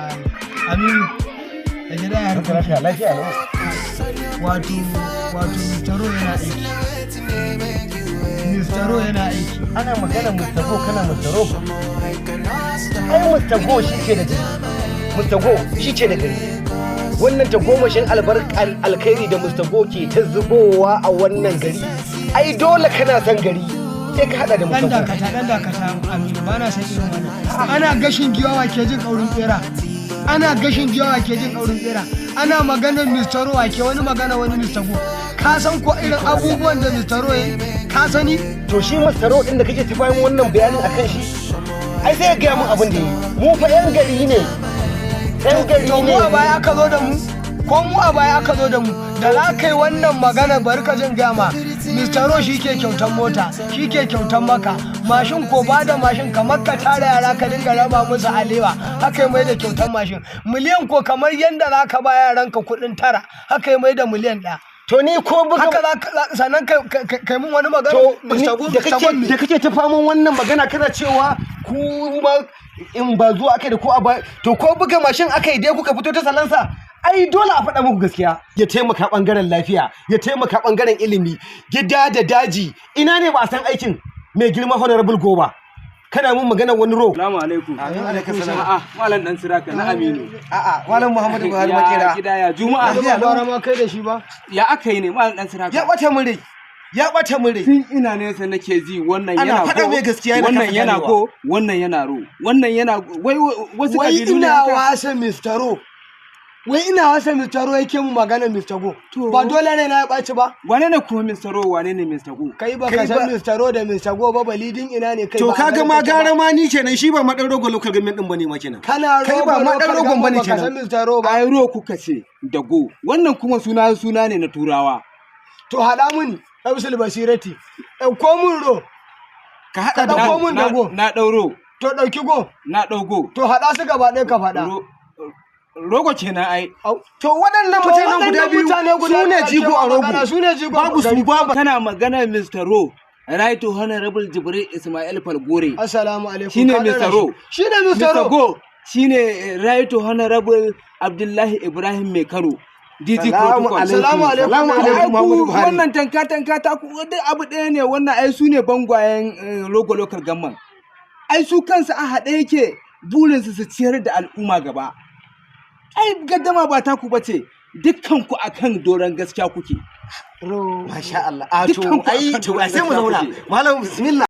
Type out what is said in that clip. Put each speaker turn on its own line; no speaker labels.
Kai, Aminu, da gida, ya harkar?
Lafiya, lafiya lau.
Wato Mr. Ro yana aiki. Mr. Ro yana aiki.
Ana magana Mr. Go, kana Mr. Ro. Ai Mr. Go shi ke da gari. Mr. Go shi ke da gari. Wannan tagomashin albarkar alkhairi da Mr. Go ke ta zubowa a wannan gari. Ai dole kana son gari, sai ka hada da
Dan
Mr. Go.
dakata, dan dakata, Aminu, ba na son irin wannan. Ana gashin giwa ke jin kaurin bera. Ana gashin giwa ke jin kaurin bera. Ana maganar Mr. Ro ke wani magana wani Mr. Go. Ka san ko irin abubuwan da Mr. Ro yayi? Ka sani?
To shi Mr. Ro din da kake ta bayan wannan bayanin akan shi, ai sai ya gaya mun abin da yi. Mu fa 'yan gari ne. 'Yan gari
To mu
ne.
a baya aka zo da mu? Ko mu a baya aka zo da mu? Da za ka yi wannan magana, bari ka jin gama. Mr. Ro shi ke kyautan mota, shi ke kyautan maka. Mashin ko, ba da mashin kamar ka tara yara ka dinga raba musu alewa, haka ya mai da kyautan mashin. Miliyan ko, kamar yadda za ka ba yaranka kuɗin tara, haka ya mai da miliyan 1.
To ni ko buga
Haka za ka sannan kai mun wani magana
To
Mr. Go,
da
Mr. Go
kake
me?
da kake ta faman wannan magana, kana cewa ku ma in ba zuwa aka da ko a ba, to ko buga mashin aka yi dai kuka fito ta salansa, ai dole a faɗa muku gaskiya. Ya taimaka bangaren lafiya, ya taimaka bangaren ilimi, gida da daji, ina ne ba a san aikin mai girma Honorable Go ba? Kana mun magana wani Ro.
Salamu alaikum.
Amin, alaikum salam.
A'a, Malam Dan Siraka na Aminu.
A'a, Malam Muhammadu Buhari
Ya
Makera.
gida, ya Juma'a?
Lafiya
Ba
lau.
ma kai da shi ba.
Ya aka yi ne, Malam Dan Siraka?
Ya ɓata mun rai, ya ɓata mun rai.
Tun ina nesa nake ji wannan
Ana
yana
faɗa
go,
mai gaskiya yana
wannan
kasa
yana
ganewa.
go, wannan yana ro, wannan yana wai wasu
Wai
kabilu ne
ina
haka?
wasa Mr. Ro. Wai ina wasa Mr. Ro yake mu magana Mr. Go.
To.
Ba dole ne na ya ɓaci ba.
Wane ne kuma Mr. Ro, wane ne Mr. Go?
Kai ba
Kai
ka san
ba-
Mr. Ro da Mr. Go ba, balidin ina ne kai
To
ba a
kaga
garin
ma
kake ba.
gara ma ni kenan, shi ba ma dan Rogo Local Government din bane ma kenan.
Kana
Kai ba
Rogo
ma dan
Local
Rogon bane
Government, ba ka san
kenan.
Mr. Ro ba.
Ai ro kuka ce da go. Wannan kuma suna suna ne na Turawa.
To haɗa muni Absul Basirati. Ɗauko mun Ro.
Ka hada
Ka
da
ɗauko mun da Go.
Na ɗauro,
To ɗauki Go.
na ɗaugo.
To haɗa su gaba ɗaya ka faɗa.
Rogo kenan ai.
Au.
To waɗannan
To
mutanen guda
waɗannan
biyu
mutane guda
su ne
biyu ake
jigo a
ma magana,
Rogo.
su ne jigo a
Babu su
gari.
babu.
Kana magana Mr. Ro, Right Honorable Jibril Ismail Falgore.
Assalamu alaikum.
Shine
Ka
Mr.
ɗora
Ro.
shi. Shine Mr.
Mr.
Ro.
Go shine Right Honorable Abdullahi Ibrahim Mai Karo. DG
Salamu
Protocol.
alaikum.
Salamu alaikum.
Salamu
Ai
alaikum
ku
Muhammadu Buhari.
wannan tanka tanka ta ku duk abu ɗaya ne wannan, ai su ne bangwayen Rogo Local Government. Ai su kansu a haɗe yake, burinsu su ciyar da al'umma gaba. Ai gaddama ba taku ba ce, dukkan ku akan doron gaskiya kuke.
Ro.
Masha Allah. A to
Dukkan ku
ai
akan
to
doron
sai mu
gaskiya
zauna.
kuke.
Malam, bismillah.